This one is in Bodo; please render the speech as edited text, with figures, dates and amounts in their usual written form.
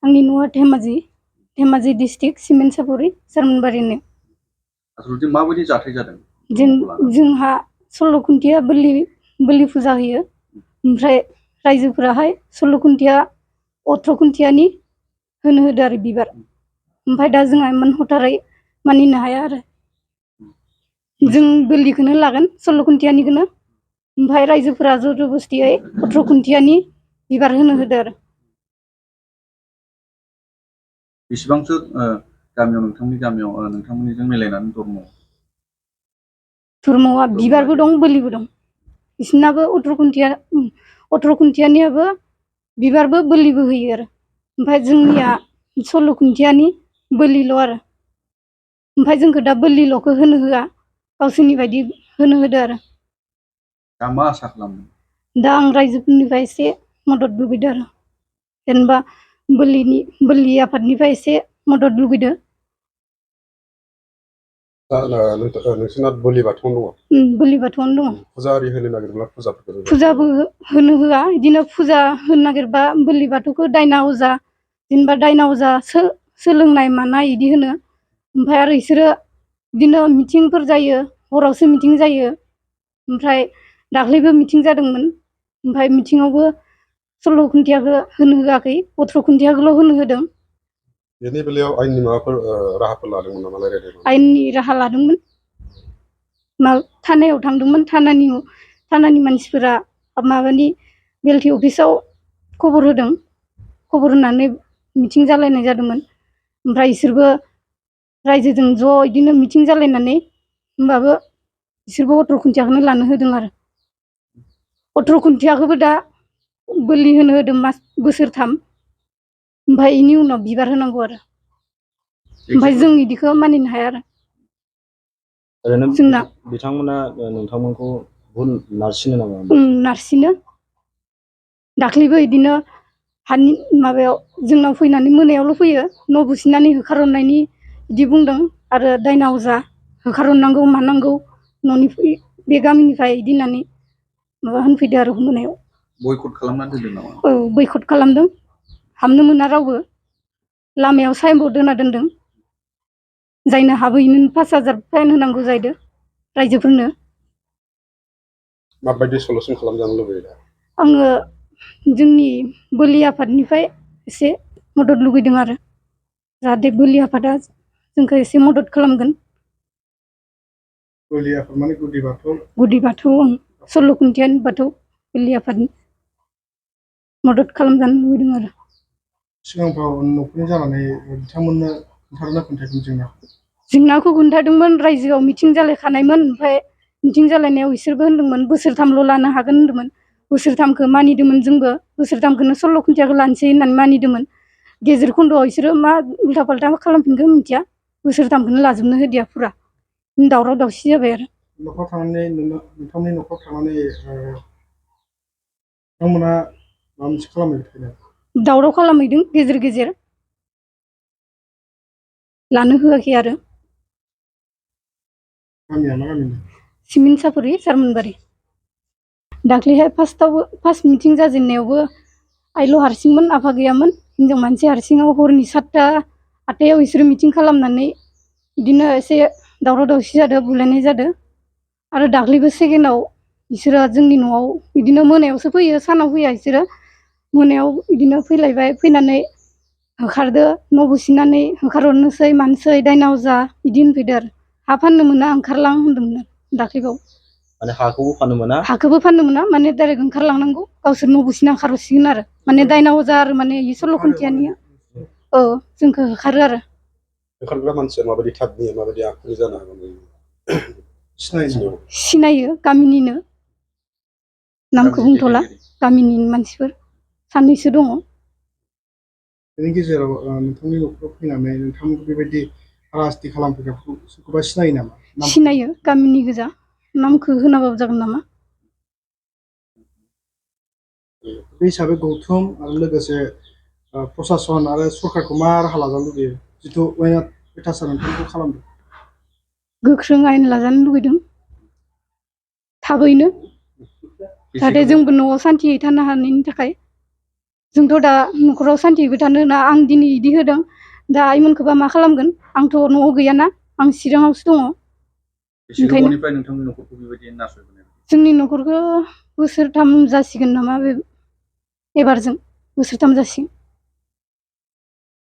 आंनि न'आ धेमाजि डिस्ट्रिक्ट सिमेन्ट-सापरि सारमोनबारिनो। आसलथे माबायदि जाथाय जादों? जोंहा 16 खुन्थिया बोलि फुजा होयो। ओमफ्राय रायजोफोराहाय 16 खुन्थिया 18 खुन्थियानि होनो होदो आरो बिबार। ओमफ्राय दा जोंहा इमान हथारै मानिनो हाया आरो। जों बोलिखौनो लागोन 16 खुन्थियानिखौनो। ओमफ्राय रायजोफोरा जबरदस्तियै 18 खुन्थियानि बिबार होनो होदो आरो। बेसेबांसो गामियाव नोंथांमोननिजों मिलायनानै धर्मआ बिबारबो दं बोलिबो दं। बिसोरनाबो 18 खुन्थियानियाबो बिबारबो बोलिबो होयो आरो। ओमफ्राय जोंनिया 16 खुन्थियानि बोलिल' आरो। ओमफ्राय जोंखौ दा बोलिल'खौ होनो होआ, गावसोरनि बायदि होनो होदो आरो। दा मा आसा खालामदों? दा आं रायजोफोरनिफ्राय एसे मदद लुगैदों आरो। जेनेबा बोलि आफादनिफ्राय एसे मदद लुगैदों। नोंसोरना बोलि बाथौआनो दङ? बोलि बाथौआनो दङ। फुजा आरि होनो नागिरब्ला फुजाबो होनो होआ। बिदिनो फुजा होनो नागिरबा बोलि बाथौखौ दायना अजा, जेनेबा दायना अजा सोलोंनाय मानाय बिदि होनो। ओमफ्राय आरो बिसोरो बिदिनो मिटिंफोर जायो, हरावसो मिटिं जायो। ओमफ्राय दाख्लैबो मिटिं जादोंमोन। ओमफ्राय मिटिङावबो 16 खुन्थियाखौ होनो होआखै, 18 खुन्थियाखौल' होनो होदों। बेनि बेलायाव आयेननि माबाफोर राहाफोर लादोंमोन नामा? आयेननि राहा लादोंमोन। थानायाव थांदोंमोन। थानानि मानसिफोरा माबानि बेलटि अफिसाव खबर होदों। खबर होनानै मिटिं जालायनाय जादोंमोन। ओमफ्राय बिसोरबो रायजोजों ज' बिदिनो मिटिं जालायनानै होमबाबो बिसोरबो 18 खुन्थियाखौनो लानो होदों आरो। 18 खुन्थियाखौबो दा बोलि होनो होदों बोसोरथाम। ओमफ्राय बेनि उनाव बिबार होनांगौ आरो। ओमफ्राय जों बिदिखौ मानिनो हाया आरो। ओरैनो बिथांमोना नोंथांमोनखौ भुल नारसिनो नामा? नारसिनो। दाख्लैबो बिदिनो माबायाव जोंनाव फैनानै मोनायावल' फैयो, न' बुसिनानै होखारहरनायनि बिदि बुंदों। आरो दायना अजा होखारहरनांगौ मानांगौ न'निफ्राय, बे गामिनिफ्राय बिदि होननानै माबा होनफैदो आरो मोनायाव। बयकट खालामनानै दोनदों नामा? औ, बयकट खालामदों। हाबनो मोना रावबो। लामायाव साइनबर्ड होना दोनदों। जायनो हाबैनो 5,000 फाइन होनांगौ जाहैदों रायजोफोरनो। माबायदि सलुसन खालामजानो लुबैयो? आङो जोंनि बोलि आफादनिफ्राय एसे मदद लुगैदों आरो। जाहाथे बोलि आफादा जोंखौ एसे मदद खालामगोन। बोलि आफाद माने गुदि बाथौ? गुदि बाथौ, 16 खुन्थियानि बाथौ बोलि आफादनि मदद खालामजानो लुबैदों आरो। सिगांफ्राव न'खरनि जानानै बिथांमोननो खोन्थादोंना खोन्थायाखैमोन जेंनाखौ खोन्थादोंमोन। रायजोआव मिटिं जालायखानायमोन। ओमफ्राय मिटिं जालायनायाव बिसोरबो होनदोंमोन बोसोरथामल' लानो हागोन होनदोंमोन। बोसोरथामखौ मानिदोंमोन जोंबो। बोसोरथामखौनो 16 खुन्थियाखौ लानोसै होननानै मानिदोंमोन। गेजेर खन्द'आव बिसोरो मा उल्था फाल्था खालामफिनखो मिथिया। बोसोरथामखौनो लाजोबनो होदिया फुरा। दावराव दावसि जाबाय आरो। नोंथांमोननि न'खराव थांनानै बिथांमोना माबा मोनसे खालामहैदों? दावराव खालामहैदों गेजेर गेजेर। लानो होआखै आरो। गामिया मा गामि? सिमेन्ट-सापरि सारमोनबारि। दाख्लैहाय फार्स्ट मिटिं जाजेननायावबो आइल' हारसिंमोन, आफा गैयामोन। हिनजाव मानसि हारसिङाव हरनि 7ता 8तायाव बिसोरो मिटिं खालामनानै बिदिनो एसे दावराव दावसि जादों, बुलायनाय जादों। आरो दाख्लैबो सेकेन्डआव बिसोरो जोंनि न'आव बिदिनो मोनायावसो फैयो, सानाव फैया बिसोरो। मोनायाव बिदिनो फैलायबाय, फैनानै होखारदो, न' बुसिनानै होखारहरनोसै मानोसै, दायना अजा बिदि होनफैदो आरो। हा फाननो मोना ओंखारलां होनदोंमोन दाख्लैबाव। माने हाखौबो फाननो मोना? हाखौबो फाननो मोना, माने डाइरेक्ट ओंखारलांनांगौ। गावसोर न' बुसिना ओंखारहरसिगोन आरो। माने दायना अजा आरो माने 16 खुन्थियानिया। औ, जोंखौ होखारो आरो। होखारग्रा मानसिया माबायदि टाइपनि, माबायदि आखुनि जानो हागौ? सिनायो, गामिनिनो। नामखौ बुंथ'ला। गामिनि मानसिफोर सानैसो दङ। बेनि गेजेराव नोंथांनि न'खराव फैनानै नोंथांमोनखौ बेबायदि हाराहास्ति खालामफैग्राखौ सोरखौबा सिनायो नामा? सिनायो, गामिनि गोजा। नामखौ होनाबाबो जागोन नामा? बे हिसाबै गौथुम आरो लोगोसे प्रसासन आरो सरकारखौ मा राहा लाजानो लुबैयो? जिथु अयनाय नोंथांखौ खालामदों। गोख्रों आयेन लाजानो लुबैदों। थाबैनो, जाहाथे जोंबो न'आव सान्थियै थानो हानायनि थाखाय। जोंथ' दा न'खराव सान्थिबो थानो होना आं दिनै इदि होदों दा आइमोनखौबा मा खालामगोन आंथ' न'आव गैयाना आं चिराङावसो दङ बेसे गोबावनिफ्राय नोंथांनि न'खरखौ बेबायदि नासयबोनाय? जोंनि न'खरखौ बोसोरथाम जासिगोन नामा बे एबारजों बोसोरथाम जासिगोन